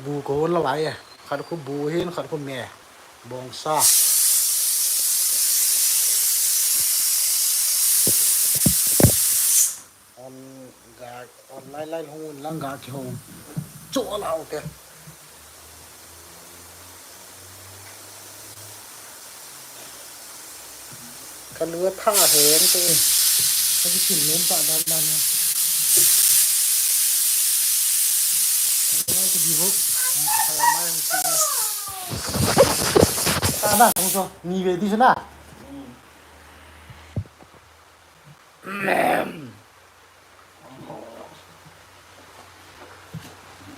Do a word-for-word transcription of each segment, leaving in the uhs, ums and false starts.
Bu kahon lou lai e. Khat khu bu hin, khat khu me. Bongsa. On ga, on lai lai hung un lang ga kihou. Chu la o te. Ka lu a tha hen te. Ka kisin lom pa dan dan ha. Ka ki di bo. Ka la mai hung si na. Ta na hung so. Ni ve di so na.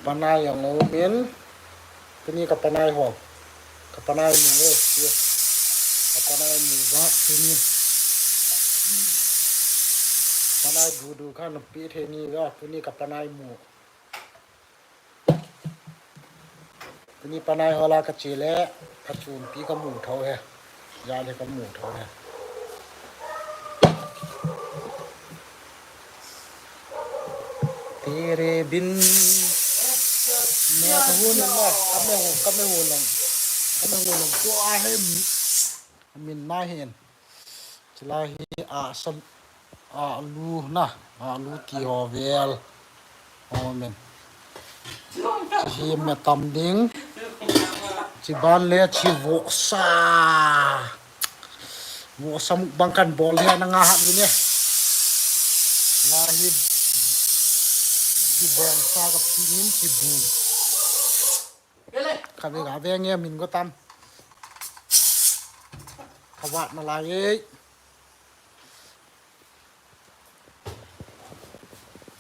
Panai ang umin. Tuni ka panai ho. Ka panai mu le. Ka panai mu ga tuni. Panai du du khan pi the ni ga tuni ka panai mu. Tuni panai ho la ka che le, ka chun pi ka mu tho he. Ja le ka mu tho he. Tere bin. Me ka hu na, ka me hu, ka me hu long. Ka me hu long. Ko a he mi. Min na hin. Chila hi a sal, a lu na, a lu ti ho vel. Amen. Chi hi me tam ding. Chi ban le chi vohsa. Vohsa mukbang kan bol hi na nga hat ni ne. Nga hi chi bongsa ka phi nin chi bu. Ka ve ga ve nge min go tam. Ka vat na lai ei.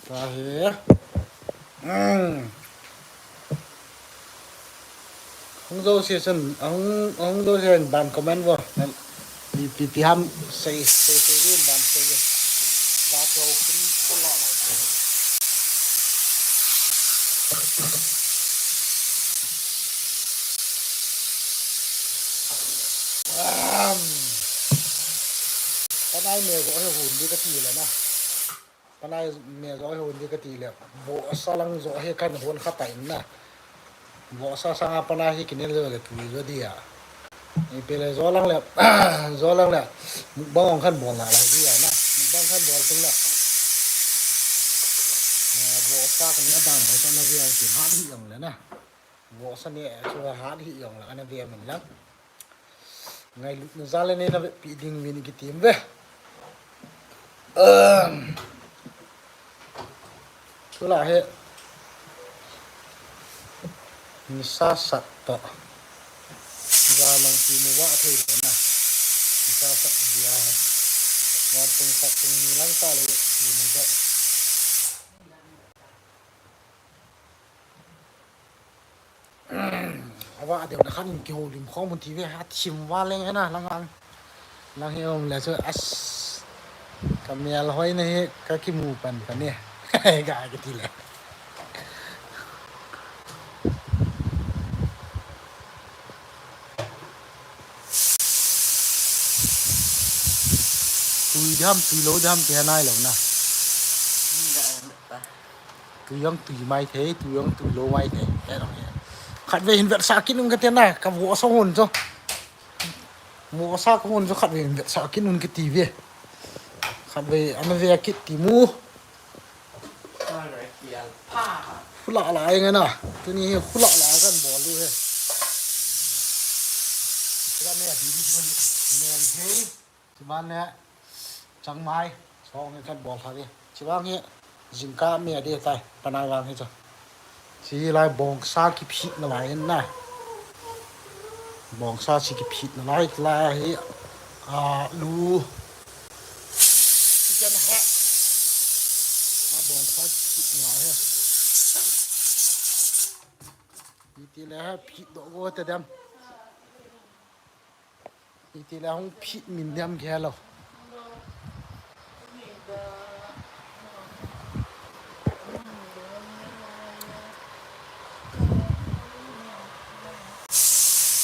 Ka he. Hmm. Hung zo se sen, hung, hung zo se ban comment vo. Pi, pi, pi ham sei, sei, sei din ban sei din. Ba ko kin ko la la. Am. Panai me zo he hun di ka ti le na. Panai me zo he hun di ka ti le. Vohsa lang zo he kan hun kha ta in na. Vohsa sanga panai hi kinel zo le tui zo dia. Ipi le zo lang le, zo lang le. Mukbang ong khan bol na lai dia na. Mukbang khan bol sung le. Eh, vohsa kan ni adan ho kan na viau ti han hi ong le na. Vohsa ni chu han hi ong le kan na viau min lang. Ngailutna jal le nei na ve pi ding min kitim ve. Um, tu la he. Nisa sat to. Ja nang ti mu va thei lo na. Nisa sat dia he. Wan tung sat tung ni lang ta le ti mu do. Ava deu na khan in kihoulim khom un ti ve, a thim va leng hena lang ang. Lang hi um le chu as ka mel hoi na hi ka kimu pan pan ni. Ga kiti le. Tui dam, tui lou dam ti hanai lou na. Tui jong tui mai thei, tui jong tui lou mai thei. He lo he. Khatvei hin vetsah kit ung kati na, ka vohsa hon chu. Vohsa ka hon chu khatvei hin vetsah kit ung kati ve. Khatvei ana ve kit ti mu. Khula la ai nge na. Tuni hi khula la kan bol u he. Ka me a ti di chu men thei. Chuban le changmai song hi kan bol kha di. Chuban hi jingkah me a di tai, panai vang hi chu. Chi lai bongsa kiphit na lai hin na. Bongsa chi kiphit na lai, lai hi, a, lu. Chicken ha. A bongsa kiphit na lai hi. Iti le ha phit doh go te dem. Iti le hung phit min dem khe lo.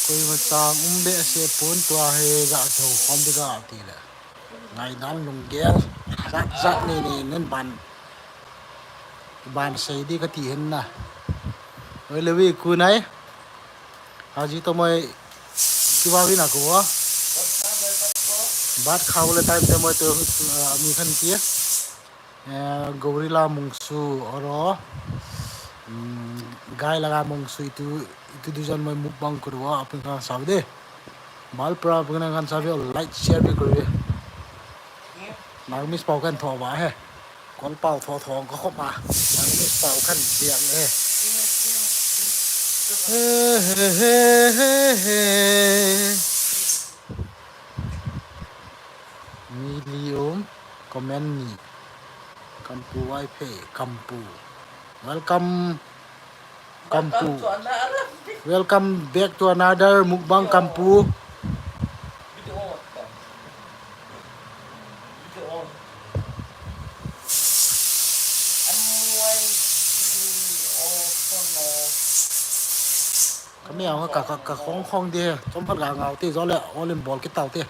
Koima chang um behseh pon tua hi ga thou khom di ga ti le. Ngaidan lunggel. Jat jat ni ni nen ban. Ban sei di ka ti hin na. Moi lewi ku nai. Aji to moi kiwa wi na ku wa. Bat khaw le time te moi to, ah, mi khan ki. Eh, Gorilla Mungsu oro. Hmm, Gai Laga Mungsu itu, itu dujon moi mukbang kuru wa apun khan saw de. Bal pra apun khan saw, like share bi kuru. Nang miss pau khan tho wa he. Kol pau tho tho ko khop ma. Nang miss pau khan biak le. He, he, he, he, he. Milium comment ni. Kampu Wi-Fi, Kampu. Welcome, Kampu. Welcome to another. Welcome back to another mukbang, Kampu. Video on. Video on. M Y C also no. Kami ang ka, ka, ka khong khong de. Chom phat ga ngau te, jo le, all in ball kit tau te.